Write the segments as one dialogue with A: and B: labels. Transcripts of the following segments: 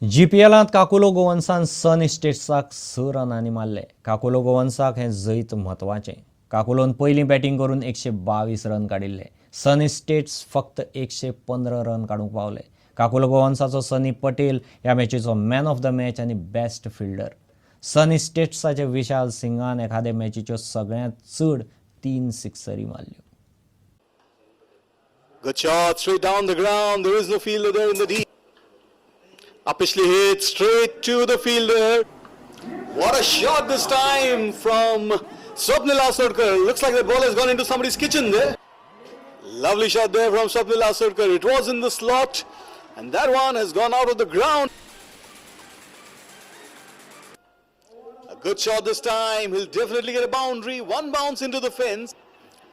A: जीपीएलांत काकुलो गोवन्सान सन इस्टेट्साक 6 रनांनी मारले. काकुलो गोवन्साक हें जैत म्हत्वाचें. काकुलोन पयलीं बॅटींग करून 122 रन काडिल्ले. सन इस्टेट्स फक्त 115 रन काडूंक पावले. काकुलो गोवन्साचो सनी पटेल ह्या मॅचीचो मॅन ऑफ the match आनी बेस्ट फिल्डर. सन इस्टेट्साचे विशाल सिंगान एखादे मॅचीच्यो सगळ्यांत चड 3 सिक्सरी मारल्यो.
B: Good shot, straight down the ground. There is no fielder there in the deep. Upishly hit straight to the fielder. What a shot this time from Swapnil Asodkar. Looks like the ball has gone into somebody's kitchen there. Lovely shot there from Swapnil Asodkar. It was in the slot and that one has gone out of the ground. A good shot this time. He'll definitely get a boundary. One bounce into the fence.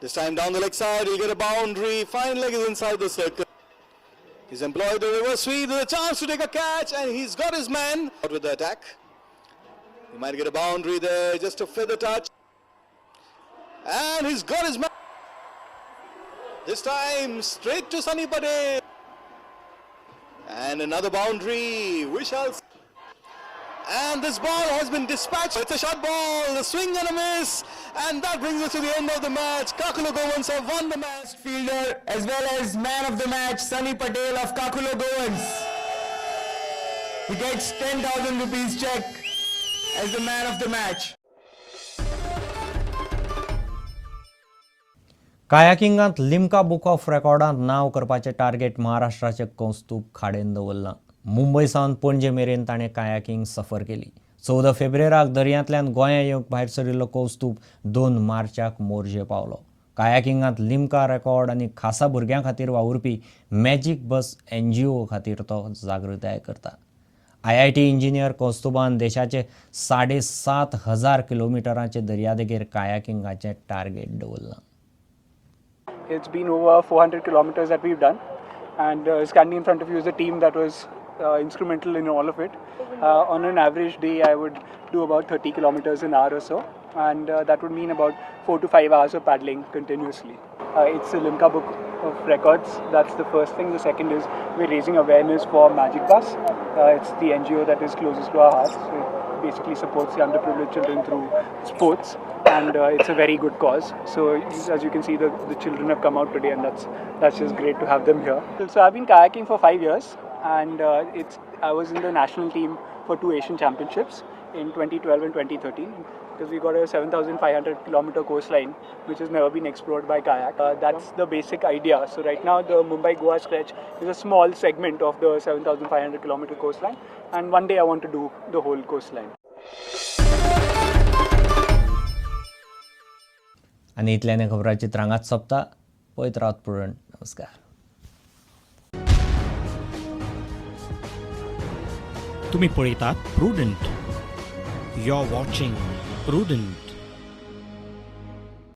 B: This time down the leg side, he'll get a boundary. Fine leg is inside the circle. He's employed the reverse sweep with a chance to take a catch, and he's got his man. Out with the attack. He might get a boundary there, just a feather touch. And he's got his man. This time straight to Sunny Patel. And another boundary. Vishal. And this ball has been dispatched. It's a short ball, a swing and a miss. And that brings us to the end of the match. Kakulo Goans have won the match.
C: Fielder as well as man of the match, Sunny Patel of Kakulo Goans. He gets 10,000 rupees check as the man of the match.
A: कायाकिंगांत Limca book of रेकॉर्डांत नांव करपाचें target महाराष्ट्राचे कौस्तुभ खाडेन दवरलां. मुंबय सावन पणजे मेरेन ताणें kayaking सफर केली. 14 फेब्रेराक दर्यांतल्यान गोंया येवंक भायर सरिल्लो कौस्तुभ 2 मार्चाक मोरजे पावलो. कायाकिंगांत लिम्का रेकॉर्ड आनी खासा भुरग्यां खातीर वावुरपी मॅजीक बस एनजीओ खातीर तो जागृताय करता. IIT engineer कौस्तुभान देशाचे 7,500 किलोमिटरांचे दर्यादेगेर कायाकिंगाचें टार्गेट दवरलां.
D: It's been over 400 kilometers that we've done, and standing in front of you is a team that was instrumental in all of it. On an average day, I would do about 30 kilometers an hour or so, and that would mean about 4 to 5 hours of paddling continuously. It's a Limca Book of Records, that's the first thing. The second is we're raising awareness for Magic Bus. It's the NGO that is closest to our hearts. It basically supports the underprivileged children through sports, and it's a very good cause. So as you can see, the children have come out today, and that's just great to have them here. So I've been kayaking for 5 years, and I was in the national team for 2 Asian Championships in 2012 and 2013, because we got a 7,500 kilometer coastline which has never been explored by kayak. That's the basic idea. So right now the Mumbai-Goa stretch is a small segment of the 7,500 kilometer coastline, and one day I want to do the whole coastline.
A: आनी इतल्यान खबराची त्रांगात सोंपता. पळयत रावत prudent. नमस्कार.
E: तुम्ही पळयतात Prudent. You are watching Prudent.